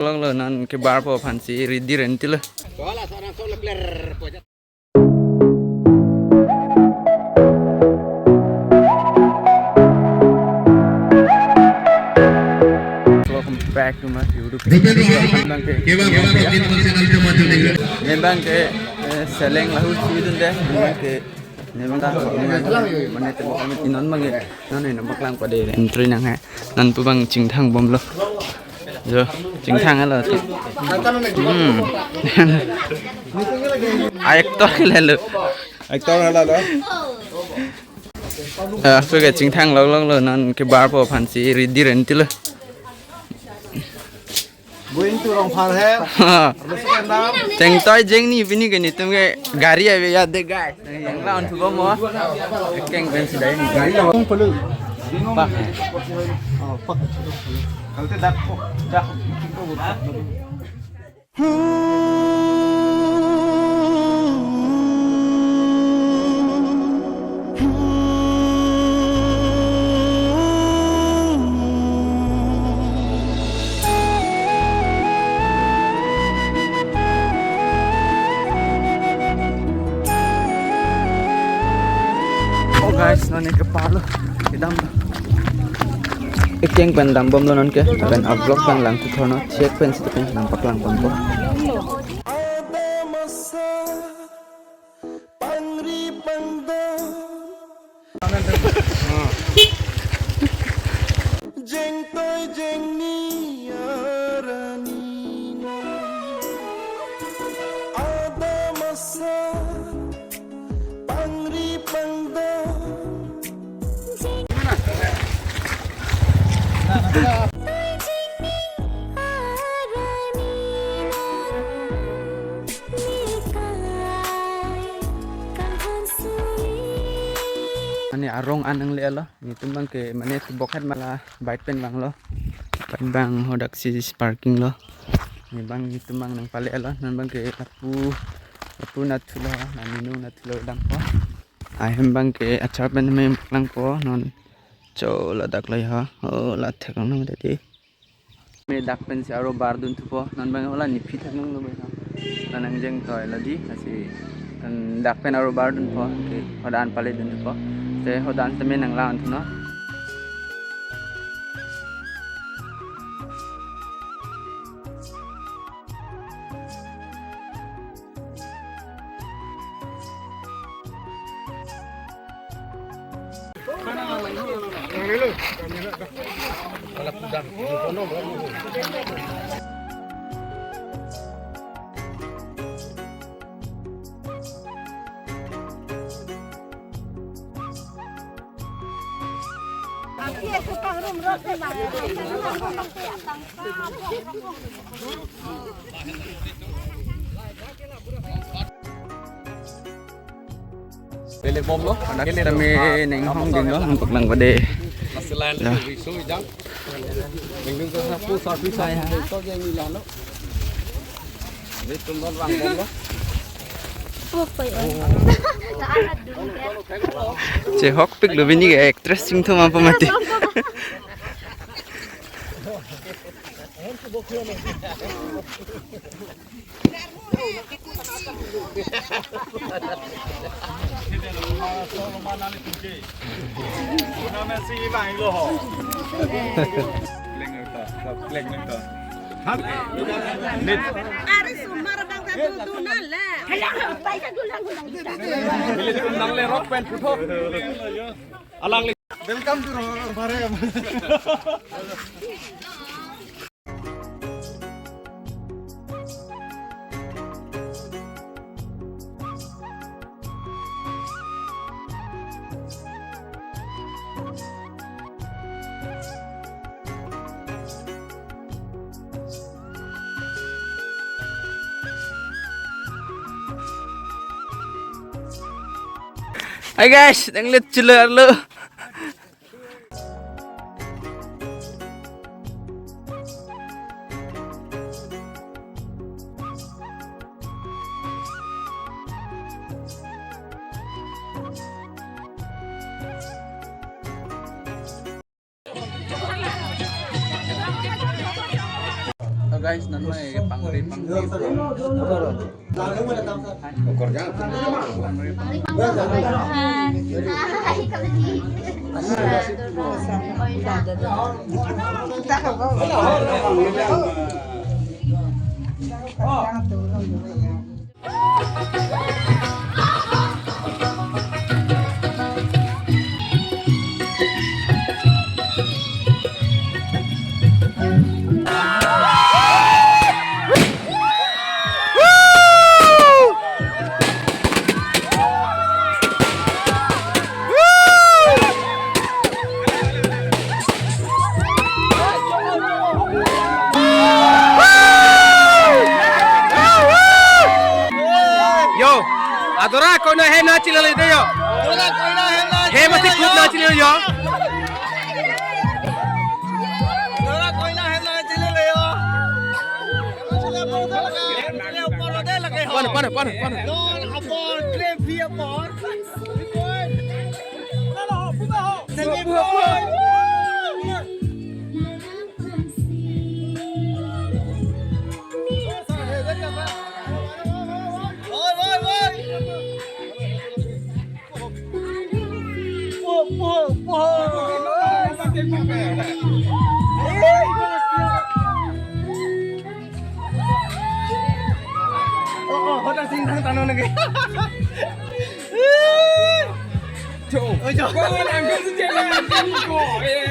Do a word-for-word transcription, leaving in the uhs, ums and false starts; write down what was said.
Longlo, non kebarpo aphansi ready renti lo. Welcome back to my YouTube channel. Bang ke, bang ke, eh, seleng lahu si dun de. Bang ke, ne bang ke, mane te bang ke non bang ke. Non ne bang lang pada entry nang hai. Non pu bang chingthang bomlo. Jo, chingthang lo. Hmm. Actor ke lalo. Actor lalo. Ah, pu ke chingthang lok lok lo, non kebarpo aphansi ready renti lo. Going to Rongphar he. Chengtoi jengni pini ke netum ke gari ave ya de guys. Yang laun thubo mo. Keng pen sidai ni. Gari laun pelu. Pak. Oh, pak. Kalau tidak, dak. Oh guys, non ne kepalo, kedam. Ekeng pen dambomlo non ke, pen a-vlog pen lang tu thono, check pen si pen nang paklang bompo. Pangri pangdam. Jengtoi jengni arani. Adam asa pangri pangdam. Mane arong an nanglelo, netum bang ke mane tubok het mala bike pen vanglo, bike bang hodak si parking lo, ne bang netum bang nangpalelo, non bang ke lapu, lapu nathu lo, naninu nathu lo dampo. Ahem bang ke achar pen me langpo non. Cho ladak lo ya. Oh, la thek nang tadi. Me dak pensi aro bar dun thupo. Non bang hola nephi thek nang lo bang. La nangjeng toi lo di, lasi, kan dak pen aro bar dunpo. Ke hodan pale dun thupo. Te hodan tame nang la-an thuno. Lele bomlo, anak kami neng hong ding lo, untuk nang bade. Ya. Chehok pik lo bini ke actress sing thum apa mati. Are sumar bang ta tu tu na la. Hala, pai ka tu lang lang. Nang le rock pen puthot. Alang le. Welcome to Rongphar. Hi guys, nang let chillo arlo. Guys, non mai pangri pangri. Pangri pangri. Yo, adora koina hem nangchelelo yo. Adora koina hem nangchelelo. Hem mati kut nangchelelo yo. Adora koina hem nangchelelo yo. Pan, pan, pan, pan. Non apor, tre phi apor. Semi boy. Oi, oi, oi. Po, po, po. Oh, oh, hoda sing thang tano nage. Jo. Oi, jo. Ko nang ko sejak ni ko. Eh.